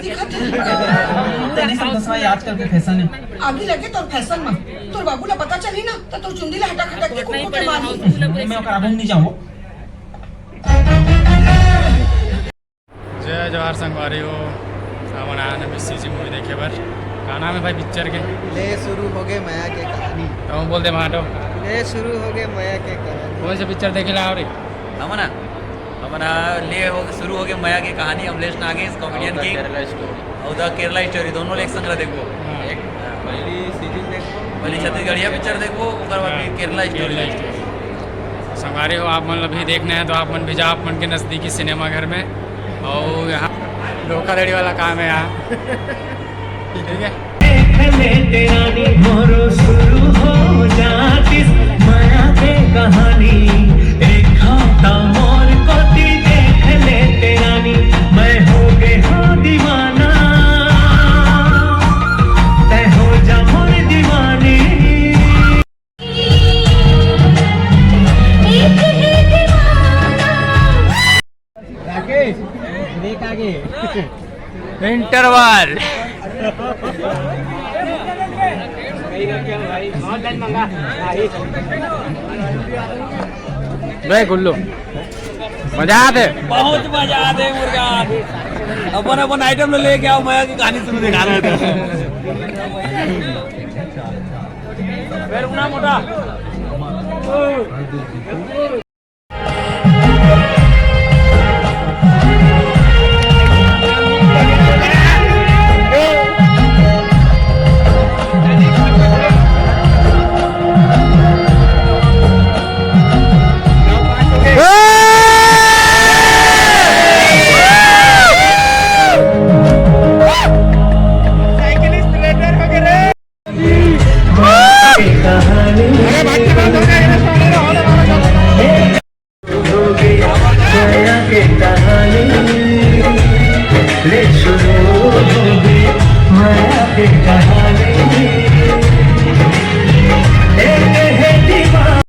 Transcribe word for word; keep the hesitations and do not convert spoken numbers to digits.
दिखत हे। तनी से दसवाँ आजकल के फैशन हे। आगी लगे तोर फैशन में, तोर बाबू ला पता चली ना, तो तोर चुंदी ला हटक हटक के कुकुर के मारही। मैं ओकर आगू नहीं जाऊँ। जय जोहार संगवारी हो, हमन आए हन अभी सीजी मूवी देखे बर। का नाम है भाई पिक्चर के? ले शुरू हो गए मया के कहानी। तो हम बोल दे माटो। ले शुरू हो गए मया के कहानी। कौन सा पिक्चर देखे ला आ रही? हमन आ, हमन आ, ले हो, शुरू हो गए मया के कहानी, अमलेश नागेश कॉमेडियन की। और द केरला स्टोरी, दोनों ले एक संग ला देखबो। हाँ। एक, हाँ। पहली सीरीज देखबो। पहली छत्तीसगढ़िया पिक्चर देखबो, ओकर बाद हाँ, फिर केरला स्टोरी केरला देखबो। स्टोरी। संगवारी हो, आप मन ला भी देखना है तो आप मन भी जाओ आप मन के नजदीकी सिनेमा घर में। और यहाँ धोखाधड़ी वाला काम है यहाँ। ठीक है। देख ले तेरा नी मोरो शुरू हो जातिस मया के कहानी। एक घाटा मोर कोती देख ले तेरा नी, मैं हो गए हो दीवाना, तै हो जा मोर दीवानी। राकेश, ब्रेक आगे। इंटरवल। ब्रेक, गुल्लू। मजा आते। बहुत मजा आते मुर्गा। अपन अपन आइटम ला लेके आओ, मया की कहानी शुरू दिखा रहे थे। फिर उना मोटा।